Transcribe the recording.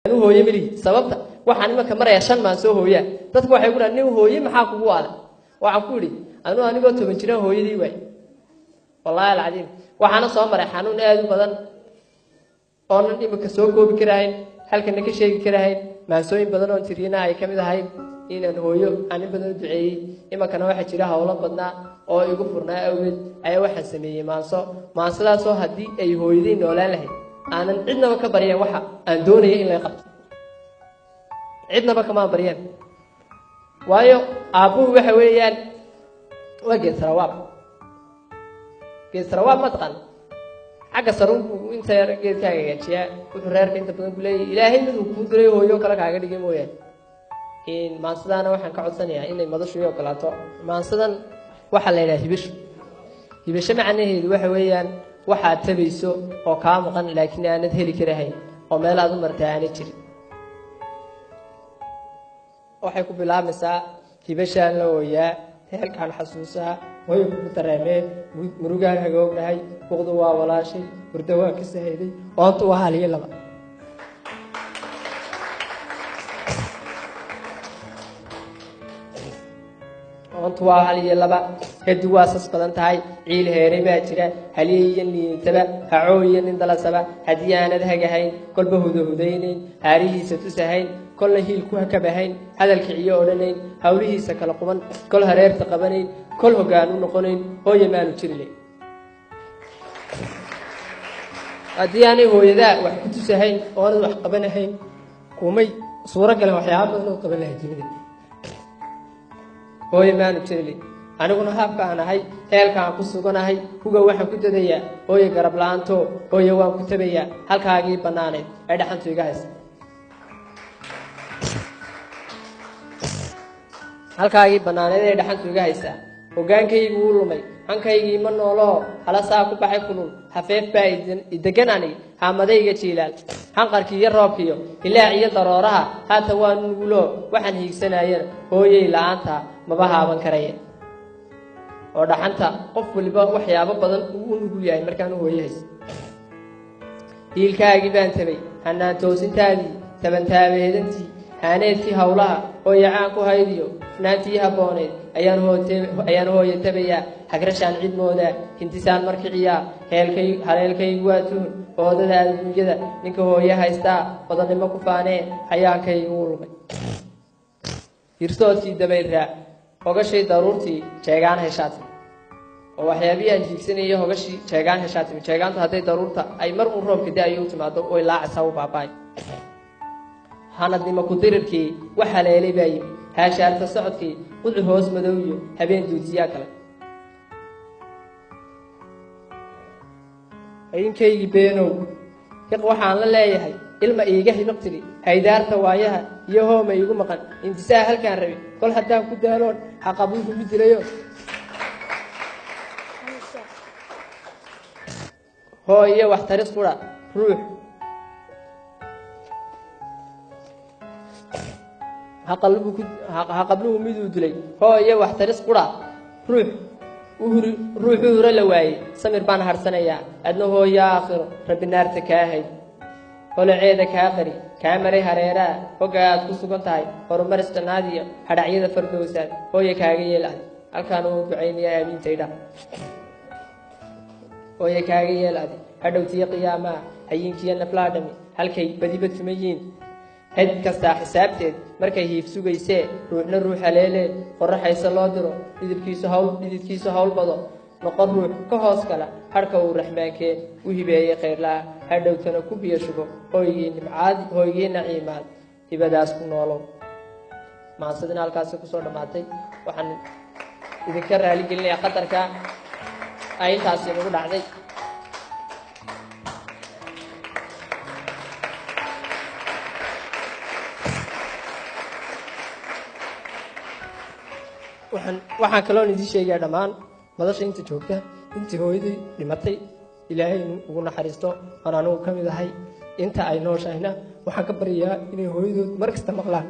Anu hooye melihi. Sababta waxaan imanka marayaa 5 maan soo hooyaa. Dadku waxay ku dhahan, "Nin hooye maxaa kugu adag?" Waxaan ku idhi, anu anigoo 10 jiraan hooyadii waay, wallaahi alcadiim. Waxaana soo maray xanuun aada u badan oonan iminka soo koobi karahayn, halkana ka sheegi karahayn. Maansooyin badan oon tiriyana ay ka mid ahayd inaan hooyo aan in badan u duceeyey. Iminkana waxaa jira howlo badnaa oo igu furnaa awgeed ayaa waxaan sameeyey maanso, maansadaasoo haddii ay hooyaday noolaan lahayd aanan cidnaba ka baryeen. Waxa aan doonaya in laga qabto cidnaba kamaan baryeen, waayo aabbuhu waxa weeyaan waa geed sarawaab. Geed sarawaab ma taqaan? Xagga sarunku inta yar geedkaa hagaajiyaa. Wuxuu reerka inta badan ku leeyahy, Ilaahay miduu kuu diray hooyo kale kaaga dhigay mooyaane. Maansadaana waxaan ka codsanayaa inay madashu ii ogolaato. Maansadan waxaa la yidhaha hibisho. Hibisho macnaheedu waxa weeyaan waxaad tabayso oo kaa maqan, laakiin aanad heli karahayn oo meel aad u martaa aanay jirin. Waxay ku bilaabmaysaa: hibashaan la ooyaa, heelkaan xasuusaa, hooyo kugu dareemee, murugaan hagoognahay, buqdu waa walaashay, hurdo waa ka sahayday, oontu waa haliyo laba. Oontu waa hal iyo laba, hedi waa sas badan tahay, ciil heeray baa jira, haliye iyo liintaba, hacoo iyo nin dalasaba. Haddii aanad hagahayn, kolba hudahudaynayn, haarihiisa tusahayn, kolna hiil ku hakabahayn, hadalka ciyo odhanayn, hawlihiisa kala quban, kol hareerta qabanayn, kol hoggaan u noqonayn, hooye maanu jirile. Haddii aanay hooyadaa wax ku tusahayn oonad wax qabanahayn, kumay suuro galen waxyaaba badan oo qaban lahay dunida. Hooye maanu jirile. Aniguna haabka aan ahay, heelka aan ku suganahay, huga waxaan ku dadayaa hooye garab la-aanto. Hooye waan ku tabayaa halkaagii bannaaneed ee dhaxantu iga haysa, halkaagii bannaaneed ee dhaxantu iga haysaa. Hoggaankaygu wuu lumay, hankaygii ma nooloo, halasaa ku baxay kulul, hafeef baa idegan anig, haamadayga jiilaal, hanqarkii iyo roobkiyo hilaac iyo darooraha. Haatan waa nuguloo waxaan hiigsanayana hooyey la-aanta maba haaban karaya. Oo dhaxanta qof waliba waxyaabo badan uu u nugul yahay markaan u hooye haysa. Hiilkaagii baan tabay, hanaan toosintaadii, tabantaabeedantii, haaneedkii howlaha, hooye caan ku haydiyo hufnaantii habbooneed ayaan hooye tabayaa. Hagrashaan cid moodaa, hintisaan markiciyaa, heelkay haleelkaygu waa tuhun, hoodada adduunyada ninka hooye haystaa hodannimo ku faanee. Hayaankaygu wuu lumay, hirsoodkii dabayl raac, hogashay daruurtii jeegaan heshaatimi. Oo waxyaabihii aan hiigsanayay hogashii jeegaan heshaatimi. Jeegaantu hadday daruurta ay mar uun roobka da-ayo u timaado, way laacaysaa, u baaba'ay. Hanadnimo ku dirirkii wax haleelay baa yimi, haashaarta socodkii, qudur hoos madow iyo habeen duusiyaa kale. Hayinkaygii beenow, hiq waxaan la leeyahay, ilma iiga hibiq tiri, haydaarta waayaha iyo hooma iigu maqan, intisaa halkaan rabi kol haddaan ku daaloon, haqabuugu mu dilayo. Hoo iyo wax taris qura ruux haqabluhu miduu dilay. Hoo iyo wax taris qura ruux uhuri, ruuxu huro la waayey, samir baan harsanayaa. Adna hooyo aakhiro rabbi naarta kaa hay, holaceeda kaa qari, kaa maray hareeraha, hogga aad ku sugan tahay, horumaris jannaadiyo hadhacyada fardowsaad hooye kaaga yeel adi. Halkaan uu ducaynayaa, aamiintaydha. Hooye kaaga yeel adi hadhowtiyo qiyaamaha, hayinkiyo naflaadhami halkay badiba tumayiin, hed kastaa xisaabteed markay hiif sugaysee, ruuxna ruux haleelee qoraxaysa loo diro, dhidibkiisu hawl dhididkiisu hawl bado, noqon ruux ka hoos gala harka uu raxmaankeen u hibeeyey khayrlaha, hadhowtana ku biyo shubo hooygii nimcaad, hooygii naciimaad, hibadaas ku noolow. Maansadina halkaasi kusoo dhammaatay. Waxaan idinka raali gelinayaa qatarka ay intaasi nagu dhacday. Waxaan kaloon idiin sheegayaa dhammaan madasha inta joogta, intii hooyadii dhimatay Ilaahay inuu ugu naxariisto, oon anugu ka mid ahay. Inta ay nooshahayna waxaan ka baryayaa inay hooyadood mar kasta maqlaan.